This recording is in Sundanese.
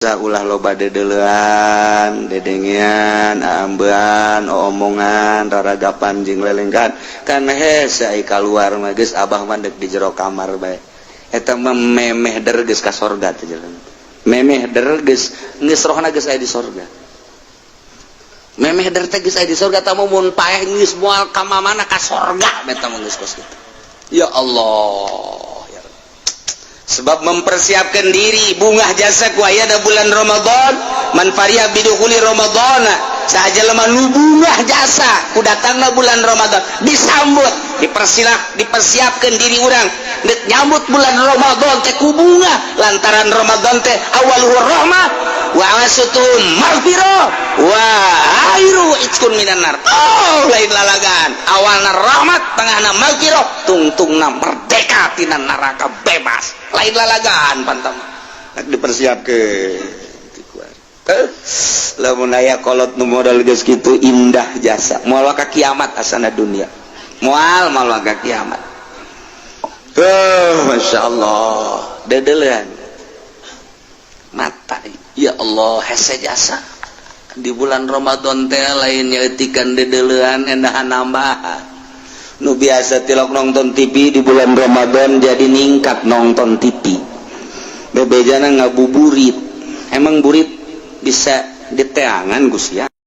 Ulah loba dedelean, dedengean, ambean, omongan, raragapan jeung lelenggan kan hese. Ai kaluar mah geus, abah mah deuk di jero kamar bae. Eta mah memeh der geus ka sorga teh jalan, memeh der geus geus rohna geus aya di sorga. Memeh der teh geus aya di sorga. Tah, mun paeh geus moal ka mana, ka sorga eta mah geus kos kitu. Ya Allah, sebab mempersiapkan diri bungah jasa ku aya bulan Ramadan. Man fariha bidukhuli Ramadan, saja lemah nu bungah jasa ku datangna bulan Ramadan, disambut, dipersilah, dipersiapkan diri orang nyambut bulan Ramadan teh ku bungah, lantaran Ramadan teh awaluhu rahmah wa awsatuhu maghfirah wa akhiruhu itqun minan nar. Oh, lain lalagan, awalna rahmat, tengahna maghfirah, tungtungna merdeka tina neraka, bebas. Lain lalagan pantam dipersiapkan. Lamun aya kolot nu modal geus kitu, indah jasa, moal ka kiamat asana dunia, moal moal ka kiamat. Oh, Masya Allah, dedelean mata, ya Allah, hese jasa di bulan Ramadan teh. Lain nyeutikan dedelean, endahan nambahan. Nu biasa tilok nonton TV, di bulan Ramadan jadi ningkat nonton TV. Bebejana ngabuburit, emang burit bisa diteangan, Gus, ya.